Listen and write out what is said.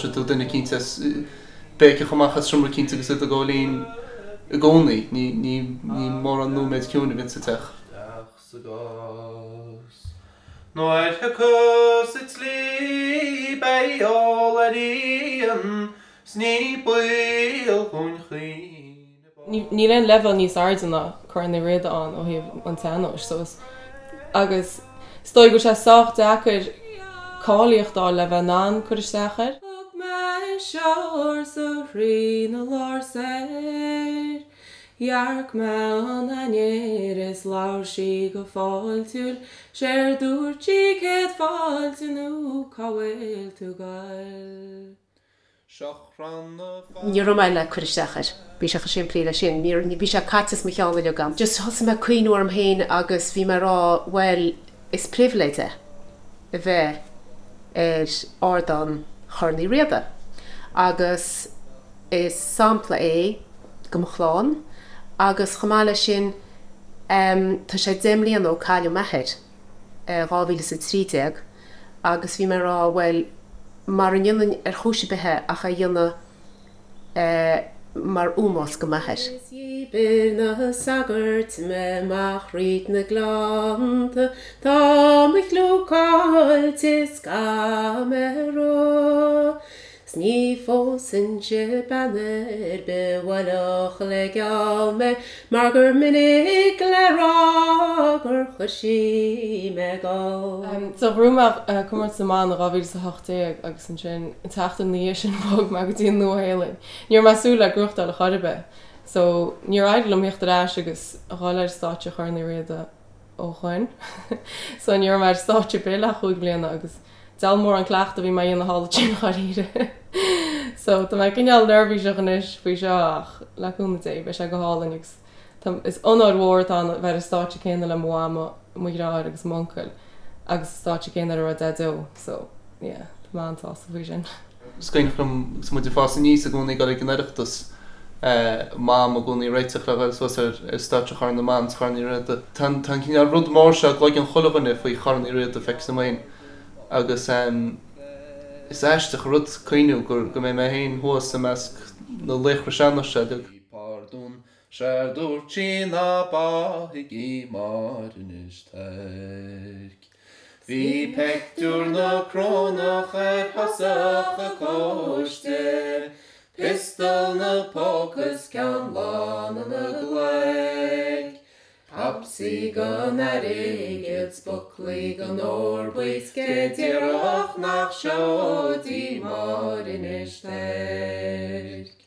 Sé tú duine cinnte as béiceach amach as seomra cinnte agus iad ag gabháil fhoinn i gcónaí. Ní, ní, ní mórán nóiméad ciúin a bhíonn sa teach. Isteach sa gcás. Nuair thiocfas an tslí beidh eol ar Fhionn 's ní baol dhúinn chaoineadh. Níl aon leibhéal níos airde ná Corn Uí Riada ann ó thaobh an tsean-nóis so is agus is dóigh go bhfuil sé sách deacair cáilíocht a fháil le bheith in ann cur isteach air. Thug mé siar sa thrína lár soir, Dhearc mé an ainnir is labhair sí go fáiltiúil, Séard dúirt sí céad fáilte nó cá bhfuil tú goil. Ní raibh mé le cur isteach air. Bhí sé chomh simplí leis sin. Bhí sé caite as mo cheann uilig agam. Just thosaigh mé ag cuimhniú orm féin agus bhí mé ag rá bhuel is pribhléid é a bheith ar ardán Chorn Uí Riada agus is sampla é do mo chlann agus chomh maith leis sin tá sé 10 mbliana ó cailleadh m'athair. 2013 agus bhí mé ag rá bhuel mara ndéanfainn ar chúis ar bith é ach é a dhéanamh mar ómós go m'athair. Is dhíbir na sagairt mé amach thríd na gleannta, Tá mo chliú caillte is caithfidh mé a rá. 'S ní phósfainnse bean ar bith bhailfeadh le geall mé mar gur minic le rá gur chuir sí mé ag gol. So bhuaigh mé comórtas na mban i 2018 agus ansin an tseachtain ina dhiaidh sin bhog mé go dtí an Nua-Shéalainn. Ní raibh mé ag súil le gnóthachtáil ar chor ar bith. So níor éirigh liom theacht ar ais agus a dhul ar stáitse Chorn Uí Riada ó shoin. So ní raibh mé ar stáitse ar bith le chúig bhliana agus Diabhal mór an cleachtadh a bhí mé a dhéanamh thall ansin dháiríre. So tá mé cineál neirbhíseach anois faoi seo ach le cúnamh Dé beidh sé go hálainn agus tá, is onóir mhór atá ann a bheith ar an stáitse céanna le mo mhama, mo dheartháir agus m'uncail agus an stáitse céanna ar a raibh Daideo so yeah tá mé an-sásta faoi sin. Is cuimhneach liom agus muid ag fás aníos i gcónaí ag dul ag an Oireachtas, Mam i gcónaí ag réiteach le dhul suas ar stáitse Chorn na mBan 's Chorn Uí Riada. Tá an cineál rud mór seo i gcloigeann chuile dhuine faoi Chorn Uí Riada, feictear dom féin, agus is aisteach an rud cuimhniú go mbeidh mé féin thuas i measc na laochra sean-nóis seo uilig. Pardún, 'Séard dúirt sí ná báfaidh í Máire Inis Toirc. Bhí peictiúr na corónach ar thosach a cóiste, piostal 'na póca 's ceann lán ina glaic, Popsaí gan airgead 's buclaí gan ór buí 's cé déarfadh nach seoid í Máire Inis Toirc.